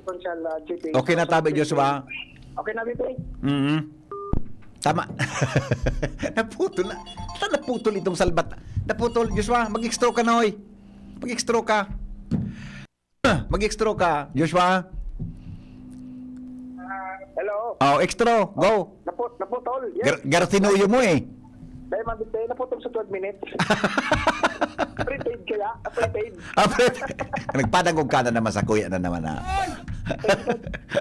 Conchal, uh, Chippy. Okay na tabi, Joshua? Okay na, Chippy. Mm. Tama. Naputol na. Saan naputol itong salbat? Naputol, Joshua, mag-extra ka na, oy. Mag-extra ka. Mag-extra ka, Joshua. Hello. Oh, extra, go. Naput naputol. Yes. Gar gartinuyo mo eh. Dahil mabigay, naputol sa twelve minutes. Prepaid kaya? Prepaid. Ah, pre-, nagpadangog ka na naman sa kuya na naman, ha?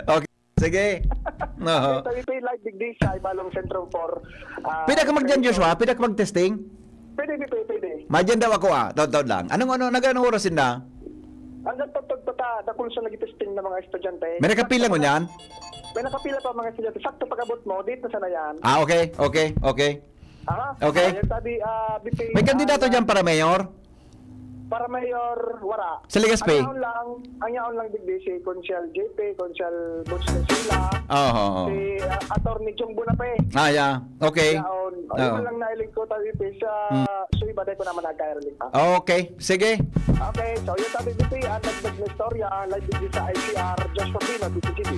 Okay. Sige. Oo. Sa ito live digdi sa Ibalong Central four. Ah, Pwede ka magdyan, Joshua? Pwede ka mag-testing? Pwede, pwede, pwede. Madyan daw ako, ah. Taon-taon lang. Anong, ano, nag-anong oras sinda? Ang nagtagtag pa ta, dakul sa nagitesting na mga estudyante. May nakapila ngunyan? May nakapila pa mga estudyante. Sakto pag-abot mo, dito sana yan. Ah, okay, okay, okay. Aha. Okay. Ayan, sabi, ah, B P, May kandidato ah, dyan para mayor? Para mayor, wara. Sa Legazpi? Ang yaon lang, ang yaon lang digdi si Conchal J P, Conchal Butch Sila, Oo, oo. si ah, Attorney Chong Bunape. Ah, yeah. Okay. Yaon. O, Oo. Yun lang nailing ko tayo, P P, sa Mm. so iba tayo ko naman nagkayarinig pa. Okay. Sige. Okay, so yun sabi, B P, ang dagdag na istorya, ang live video sa I C R, Josh Pabino, D P G B.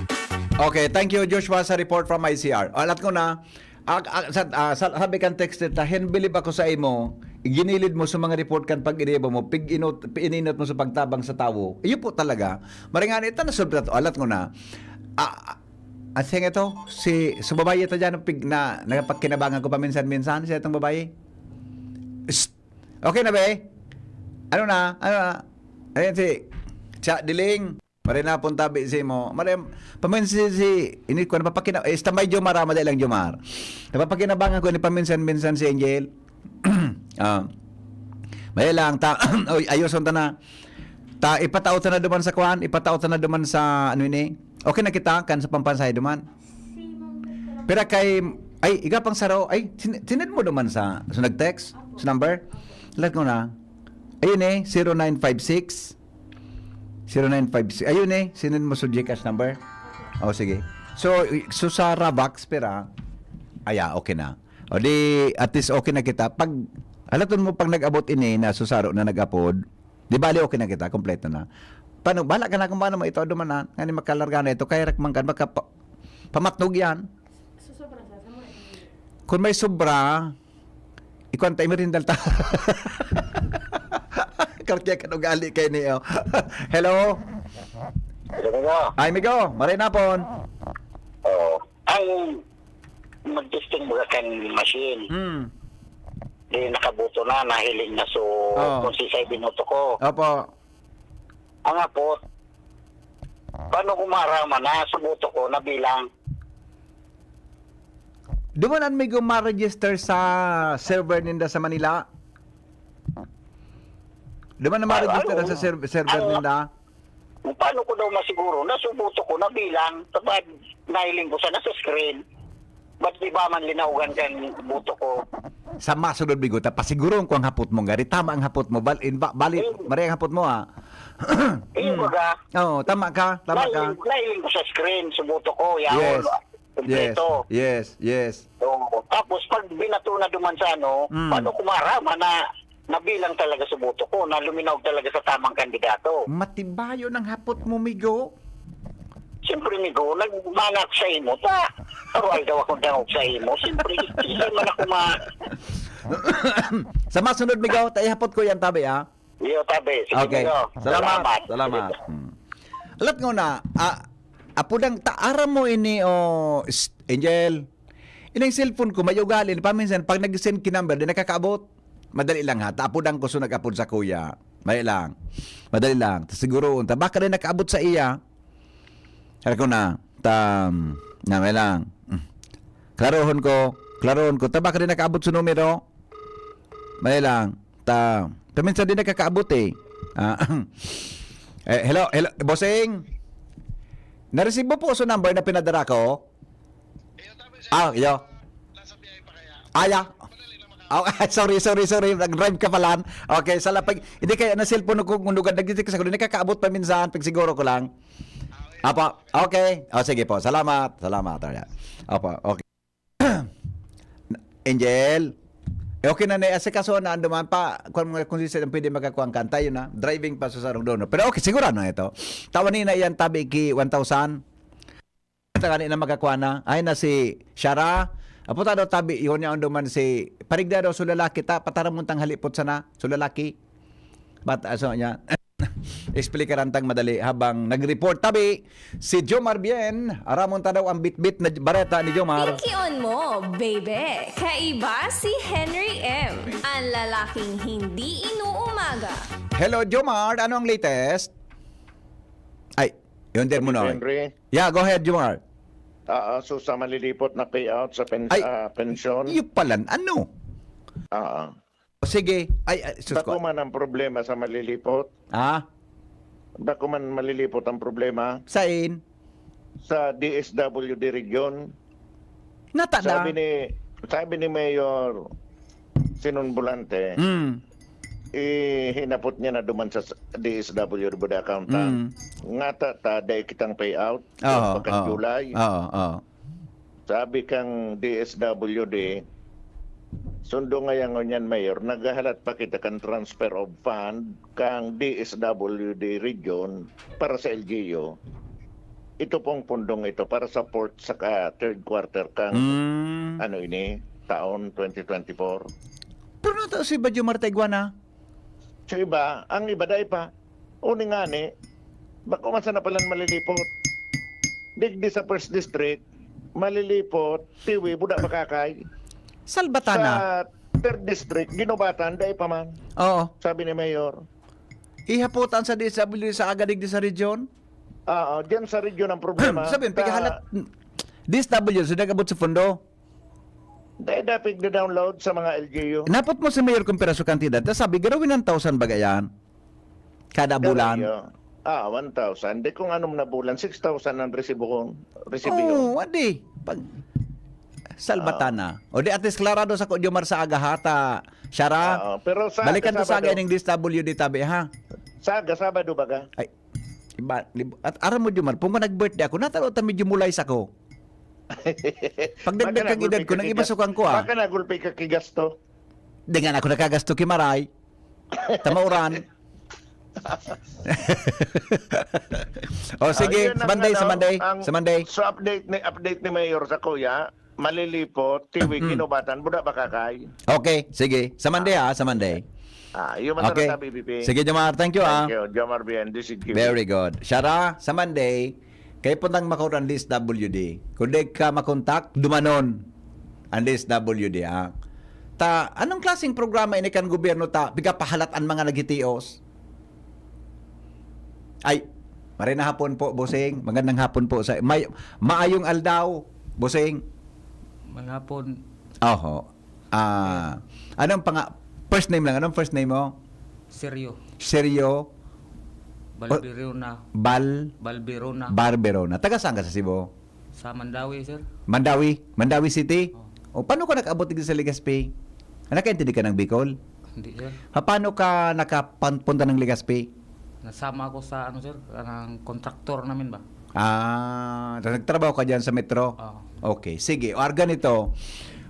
Okay, thank you, Joshua, sa report from I C R. Alat ko na, ah, ah, sa, ah, sa, sabi kan texter ta, "Hen, bilib ako sa imo, ginilid mo sa mga report kan pag-iriba mo, pig-inot, piininot mo sa pagtabang sa tawo." Iyo po talaga. Maringan, ito na sobra to. Alat ko na. Ah, ah, at siya ito, si, sa babae ito dyan, pig, na, nagpagkinabangan ko paminsan-minsan, siya itong babae. Shh! Okay na, be? Ano na? Ano na? Ayan si, siya, diling. Mare na pong tabi si mo. Mare, paminsan si, si, ini ko, napapakina, eh, standby, Jomar, ah, madali lang, Jomar. Napapakinabangan ko, ni paminsan-minsan si Angel. Ah. Madali lang, ta, oy, ayoson ta na. Ta, ipatao ta na duman sa kwan, ipatao ta na duman sa, ano ini? Okay na kita, kan sa pampansay duman. Pero kay, Ay, iga pang saro. Ay, sin- sinend mo naman sa, sa nag-text? Sa number? Let ko na. Ayun eh, zero nine five six. Zero nine five six. Ayun eh, sinend mo sa GCash number. O, sige. So, i- so sa Rabax, pera. Aya, okay na. O di, at least okay na kita. Pag, halaton mo pag nag-abot ini na susaro na nag-apod, di bali okay na kita, kompleto na. Paano, bahala ka na kung paano mo ito dumanan. Nga ni makalarga na ito, kaya rakman ka, baka pa, pamatnog yan. Susubra sa, sa mga Kung may sobra, ikuan ta, imerindal ta. Kartiya kan ugali kay niyo. Hello? Hello, amigo. Ay, amigo, maray na pon. Oo. Ang mag-testing mo kan machine. Hmm. Di nakabuto na, nahiling na so Oo. kung si Sai binoto ko. Opo. Ang apot, paano ko maaraman na sa boto ko na bilang? Duman an migo ma-register sa server ninda sa Manila? Duman na ma-register Ano? sa serv- server Ano? ninda? Paano ko daw masiguro na sa boto ko na bilang? Tapad, nahiling ko sana sa screen. Ba't di ba man linaogan kan boto ko? Sa masunod, Bigo, ta pasiguroon ko ang hapot mo, gari tama ang hapot mo. Bal, in, ba, bali, Eh. mali ang hapot mo, ah. Eh, baga, Oo, tama ka, tama ka. Nahiling, nahiling ko sa screen, sa boto ko, yaon, Yes. Yes. kompleto. Yes, yes. Oo. Tapos, pag binato na duman sa ano, Mm. paano ko maaraman na nabilang talaga sa boto ko, na luminaw talaga sa tamang kandidato? Matibayo ng hapot mo, Migo. Siyempre, Migo, nagmana ako sa imo, ta. Aruay daw akong dangog sa imo. Siyempre, hindi man ako ma- Sa masunod, Migo, ta ihapot ko yan, tabi, ah. Iyo, tabi. Sige, Okay. Migo. Salamat. Salamat. Salamat. Sige. Hmm. Alat nga na, ah, apodang ta, aram mo ini, o, s-, Angel. Inang cellphone ko, may ugali, paminsan, pag nag-send ki number, di nakakaabot. Madali lang, ha. Ta apodang ko, so nag-apod sa kuya. Madali lang. Madali lang. Ta siguro, ta baka di nakaabot sa iya. Ako na, ta, na, may lang. Klarohon ko, klarohon ko. Ta baka di nakaabot sa numero. May lang. Ta, paminsan di nakakaabot eh. Ah, eh, hello, hello, bossing. Naresibo po sa number na pinadara ko? Ah, yo. Ah, yeah. Oh, sorry, sorry, sorry. Nag-drive ka pala. Okay, sa lapag. Hindi kaya na cellphone ko kung lugar nagtitik sa kuno nakakaabot pa minsan pag siguro ko lang. Apa, okay. Oh, sige po. Salamat. Salamat. Apo, okay. Angel. Eh, okay na na, asikaso na, anduman pa, kung mga kung sino ang pwede makakuha ang kanta, yun na. Driving pa sa sarong dono. Pero okay, sigurado na ito. Tawan ni na yan, tabi ki one thousand. Ito gani na makakuha na. Ay na si Shara. Apo ta daw tabi, yun niya, anduman si, parigda daw, sulalaki ta, pataramon tang halipot sana, sulalaki. But, aso niya, explikaran tang madali habang nag-report. Tabi, si Jomar Bien, aramon ta daw ang bitbit na bareta ni Jomar. Pikion mo, baby. Kaiba si Henry M. Ang lalaking hindi inuumaga. Hello, Jomar. Ano ang latest? Ay, yun din mo na. Henry. Yeah, go ahead, Jomar. Ah, ah, so sa malilipot na payout sa pen-, Ay, ah, pensyon. Yun pala, ano? Ah, ah. O sige. Ay, ay, sus ko. Bako man ang problema sa malilipot. Ah? Bako man malilipot ang problema. Sain? Sa D S W D region. Nata na. Sabi ni, sabi ni Mayor Sinon Volante, Mm. eh, hinapot niya na duman sa s-, D S W D accountant. Mm. Ngata ta, dai kitang payout. Oo, Pagka oo. July. Oo, oo. Sabi kang D S W D, sundo ngaya ngunyan, Mayor, naghahalat pa kita kan transfer of fund kang D S W D region para sa L G U. Ito pong pundong ito para sa fourth saka third quarter kang, Mm. ano ini, taon twenty twenty-four. Pero nata si Badyo Marta Iguana? Sa iba, ang iba dai pa. Uni ngani, bako man sana palan malilipot. Digdi sa first district, malilipot, tiwi, buda makakay. Salbatana. Sa third district, ginubatan, dai pa man. Oo. Sabi ni Mayor. Ihaputan sa D S W sa aga digdi sa region? Oo, diyan sa region ang problema. Sabi yun, Sa pigahalat, D S W, so nag-abot sa fondo? Dai dapig na download sa mga L G U. Napot mo si Mayor kung piraso kantidad. Tas sabi, garo one thousand baga yan. Kada Pero bulan. iyo, ah, one thousand. Di kung anong na bulan, six thousand ang resibo ko. Resibo yun. Oo, adi. Pag, Salbatana. O di, at least, klarado sa ko, Jomar, sa aga, ha, ta, Shara. Oo, pero sa aga, Balikan to sa Sabado. Aga ining D S W D tabi, ha? Sa aga, Sabado ba ka? Ay, iba, lib-, at aram mo, Jomar, kung nag-birthday ako, natalo ta medyo mulay sa ko. Pagdagdag Baka kang edad nagulpi ko, ka nang kigas-, ibasukan ko, ah. Baka nagulpi ka kigasto. Di nga na ako nakagasto ki Maray. Tamauran. O, sige, Ayun sa ang Monday, sa ano, Monday, ang sa Monday. So, update ni, update ni Mayor sa kuya, Malilipot, Tiwi, Mm. Kinubatan, Buda, Bakakay. Okay, sige. Sa Monday, ha, sa Monday. Ah, yun ang Okay. masasabi, P P. Sige, Jomar, thank you, ah. Thank you, Jomar Bien, D C Q. Very good. Shara, sa Monday, kay puntang makuha ang D S W D. Kung di ka makontak, dumanon ang D S W D, ah. Ta, anong klaseng programa ini kan gobyerno ta, pigapahalat ang mga naghitios? Ay, maray na hapon po, Bossing. Magandang hapon po sa, may, maayong aldaw, Bossing. Mga hapon. Oho. Ah, anong panga-, first name lang? Anong first name mo? Seryo. Seryo? Balberona. Bal? Balberona. Barberona. Taga saan ka sa Cebu? Sa Mandawi, sir. Mandawi? Mandawi City? Oh. O, paano ka nakaabot dito sa Legazpi? Ah, nakaintindi ka ng Bicol? Hindi, sir. Ha, paano ka nakapunta ng Legazpi? Nasama ako sa, ano, sir, ng kontraktor namin ba? Ah, tas nagtrabaho ka dyan sa Metro? Oo. Okay, sige. O, arga nito,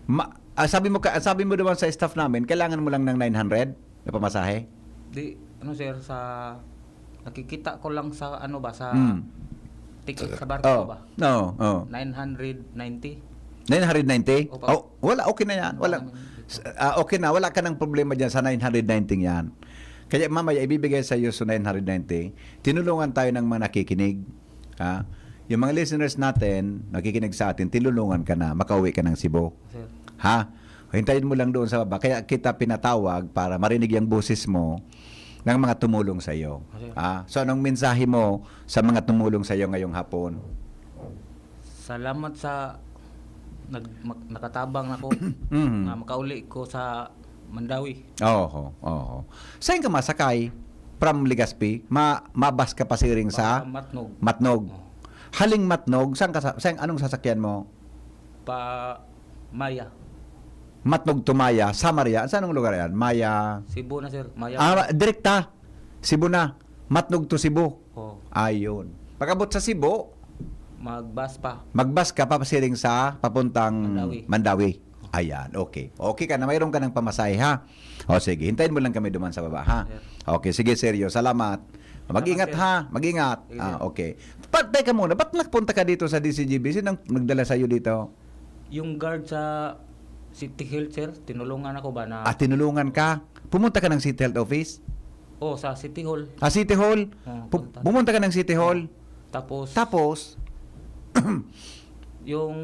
ma-, ah, sabi mo ka, sabi mo naman sa staff namin, kailangan mo lang ng nine hundred na pamasahe? Di, ano, sir, sa, nakikita ko lang sa, ano ba, sa Hmm. ticket sa barko Oh, ba? Oo, oo. Nine hundred ninety. Nine hundred ninety? Opo. Oh, wala, okay na yan. Wala, Wala naman dito. s-, ah, okay na, wala ka ng problema dyan sa nine hundred ninety yan. Kaya mamaya, ibibigay sa iyo sa nine hundred ninety, tinulungan tayo ng mga nakikinig. Ha? Yung mga listeners natin, nakikinig sa atin, tinulungan ka na, makauwi ka ng Cebu. Sir. Ha? Hintayin mo lang doon sa baba. Kaya kita pinatawag para marinig yung boses mo ng mga tumulong sa iyo. Sir. Ha? So, anong mensahe mo sa mga tumulong sa iyo ngayong hapon? Salamat sa nag-, mak-, nakatabang ako Mhm. na makauli ko sa Mandawi. Oho, oho. Saan ka masakay? From Legazpi? Ma-, mabas ka pasiring sa Para Matnog. Matnog. Oh. Haling Matnog, saan ka sa, saan, anong sasakyan mo? Pa Maya. Matnog to Maya, sa Maria. Saan ang lugar yan? Maya. Cebu na, sir. Maya. Ah, direkta. Cebu na. Matnog to Cebu. Oh. Ayun. Pag-abot sa Cebu, Magbas pa. magbas ka papasiring sa papuntang Mandawi. Mandawi. Ayan, okay. Okay ka na, mayroon ka ng pamasahe, ha? O sige, hintayin mo lang kami duman sa baba, ha? Yes. Okay, sige, Seryo. Salamat. Mag-ingat, Salamat, sir. ha? Mag-ingat. Sige, Ah, sir. okay. Pa, teka muna, ba't nagpunta ka dito sa D C G B? Sino ang nagdala sa'yo dito? Yung guard sa City Health, sir, tinulungan ako ba na Ah, tinulungan ka? Pumunta ka ng City Health Office? Oh, sa City Hall. Ah, City Hall? Oh, Pu-, punta. pumunta ka ng City Hall? Tapos, Tapos? yung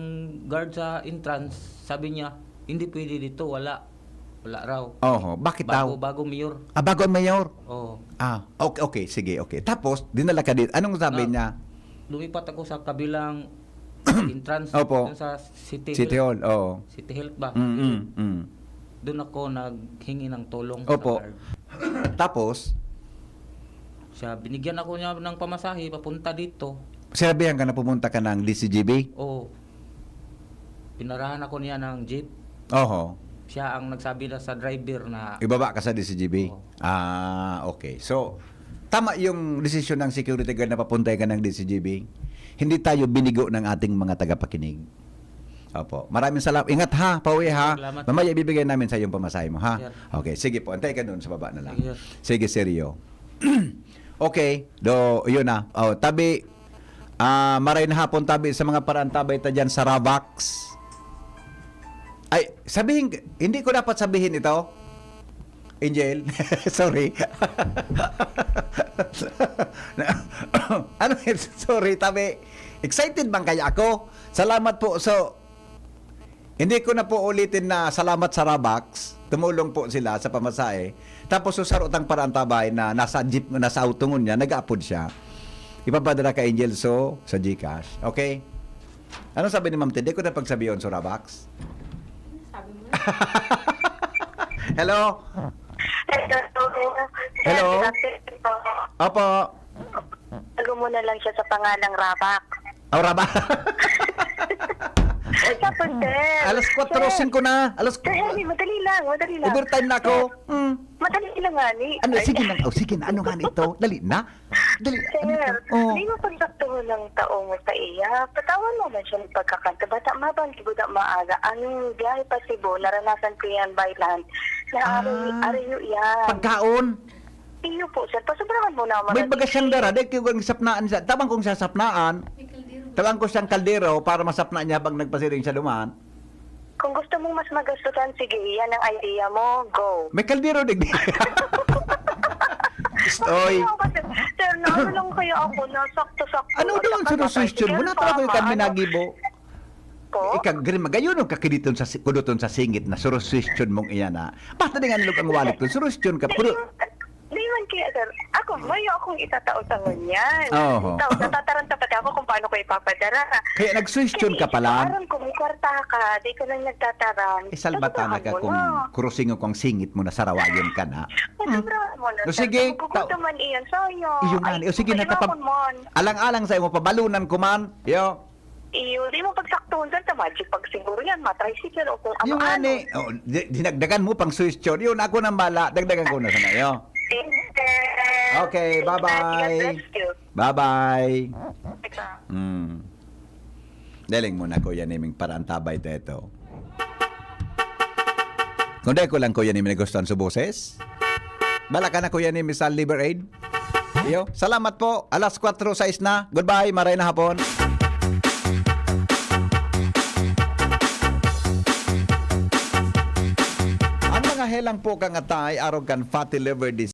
guard sa entrance, sabi niya, "Hindi pwede dito, wala." Wala raw. Oho, bakit Bago, daw? bago mayor. Ah, bago ang mayor? Oo. Ah, okay, okay, sige, okay. Tapos, dinala ka dito. Anong sabi Na- niya? Lumipat ako sa kabilang entrance Opo. dun sa City City Health. Hall, oo. City Health ba? Mm, mm, mm. Doon ako naghingi ng tulong sa Opo. guard. Tapos? Siya, binigyan ako niya ng pamasahe papunta dito. Sinabihan ka na pumunta ka ng D C G B? Oo. Pinarahan ako niya ng jeep. Oho. Siya ang nagsabi na sa driver na Ibaba ka sa D C G B? Oo. Ah, okay. So, tama yung desisyon ng security guard na papuntahin ka ng D C G B. Hindi tayo binigo ng ating mga tagapakinig. Opo. Maraming salamat. Ingat ha, pauwi ha. Salamat. Mamaya ibibigay namin sa iyong pamasahe mo ha. Sir. Okay, sige po. Antay ka doon sa baba na lang. Sige, sir. Sige, Seryo. Okay, do, yun na. Oh, tabi, ah, maray na hapon tabi sa mga parantabay ta dyan sa Ravax. Ay, sabihin, hindi ko dapat sabihin ito? Angel? Sorry. Ano yun? Sorry, tabi. Excited bang kaya ako? Salamat po. So, hindi ko na po ulitin na salamat sa Rabax. Tumulong po sila sa pamasahe. Tapos, so, saro tang parantabay na nasa jeep, nasa auto ngunyan, nag-aapod siya. Ipapadala ka, Angel, so, sa GCash. Okay? Ano sabi ni Ma'am Ted? Di ko na pagsabiyon, so, Rabax? Sabi mo na. Hello? Hello? Hello? Good afternoon po. Opo. Tago mo na lang siya sa pangalang Rabax. Oh, Rabax. Tapos Sir, Alas kwatro, sir. singko na. Alas Sir, Henry, madali lang, madali lang. Overtime na ako. Sir, Hmm. madali lang nga ni. Ano, Ay, sige na. Oh, sige na. Ano nga nito? Dali na. Dali. Sir, Oh. Di mo pagsaktuhon ng tao mo sa iya. Patawan mo man siya ng pagkakanta. Bata, mabang siguro na maaga. Ang biyahe pa Cebu, naranasan ko yan by land. Na aray, Ah. Aray nyo yan. Pagkaon. Iyo po, sir. Pasobrahan mo naman. May baga siyang dara. Dahil kung sapnaan siya. Tabang kong sasapnaan. Tabang ko siyang kaldero para masapna niya pag nagpasiring siya duman. Kung gusto mong mas magastusan, sige, yan ang idea mo. Go. May kaldero, digdi. Oy. Ano ba, sir? Sir, na ano lang kaya ako na sakto-sakto. Ano daw ang Saka suggestion mo? tricycle Natara ko yung pa, kami ano? nagibo. Po? Ikaw, grim, magayon ang kakiniton sa si-, kuduton sa singit na suggestion mong iyan, ha? Basta di nga nilog ang wallet ko. Suggestion ka. Di, Pero, di man kaya, sir. Ako, mayo akong itatao sa ngunyan. Oho. Tao, natataranta pati ako kung paano ko ipapadara. Kaya nag-suggestion ka pala? Aron kung may kwarta ka, di ka lang nagtataran. Isalbata na ka Pasobrahan mo kung na. Kurusingo kong singit mo na sarawayon ka na. Pasobrahan mo na, O, sir. sige, Nagugutom ta- man iyan, sayang. Iyo nga Ay, ni. O, sige na, kailangan tapab- mo man. Alang-alang sa imo, pabalunan ko man. Yo. Iyo, di mo pagsaktuhon, sir, sa magic pag siguro yan, matricycle o kung Yung nga ano-ano. ni, oh, di- dinagdagan mo pang suggestion. Yun, ako nang bala. Dagdagan ko na sana, yo. Thank you, sir. Okay, Thank you, bye-bye. God bless you. Bye-bye. Ito. Hmm. Daling mo na, Kuya Niming, para ang tabay na ito. Kung dahil ko lang, Kuya Niming, nagustuhan sa boses, bala ka na, Kuya Niming, sa Liver Aid. Iyo, salamat po. Alas kwatro sais na. Goodbye, maray na hapon. Ang mga helang po kang atay, arog kan fatty liver disease.